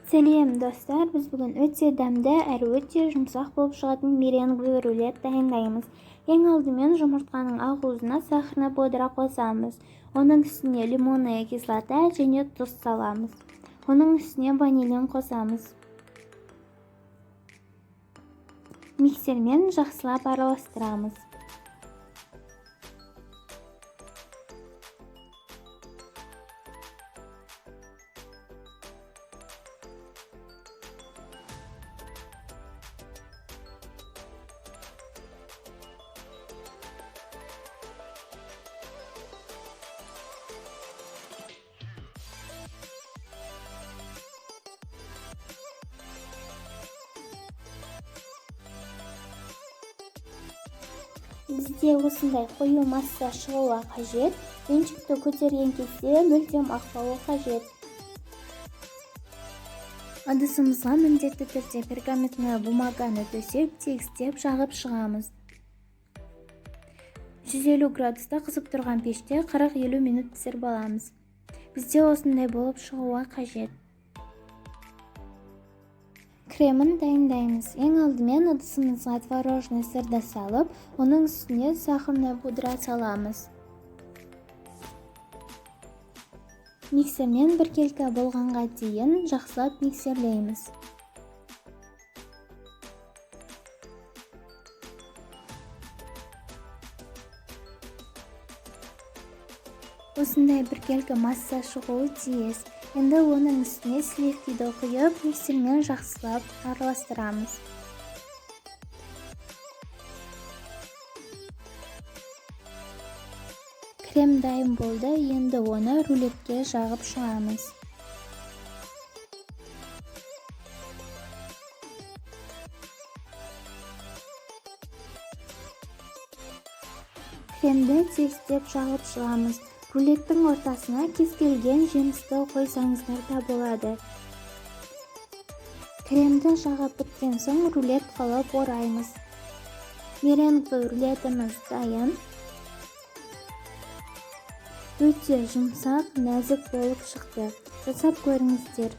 Сәлем, достар! Біз бүгін өте дәмді әрі өте жұмсақ болып шығатын меренговый рулет дайындаймыз. Ең алдымен жұмыртқаның ақуызына сахарный пудра қосамыз. Оның үстіне лимонная кислота және тұз саламыз. Оның үстіне ванилин қосамыз. Миксермен жақсылап араластырамыз. Бізде осындай қою масса шығуы қажет. Венчикті көтерген кезде мүлдем ақпауы қажет. Ыдысымызға міндетті түрде пергаментный бумаганы төсеп, тегістеп жағып шығамыз. 150 градуста қызып тұрған пеште 40-50 минут пісіріп аламыз. Бізде осындай болып шығуы қажет. Кремін дайындаймыз. Ең алдымен ыдысымызға творожный сырды салып, оның үстіне сахарная пудра саламыз. Миксермен біркелкі болғанға дейін жақсылап миксерлейміз. Осындай біркелкі масса шығуы тиіс. Енді оның үстіне сливкиді құйып, миксермен жақсылап араластырамыз. Крем дайын болды, енді оны рулетке жағып шығамыз. Кремді тегістеп жағып шығамыз. Рулеттің ортасына кез келген жемісті қойсаңыздар да болады. Кремді жағып біткен соң рулет қылып ораймыз. Меренговый рулетіміз дайын. Өте жұмсақ, нәзік болып шықты. Жасап көріңіздер.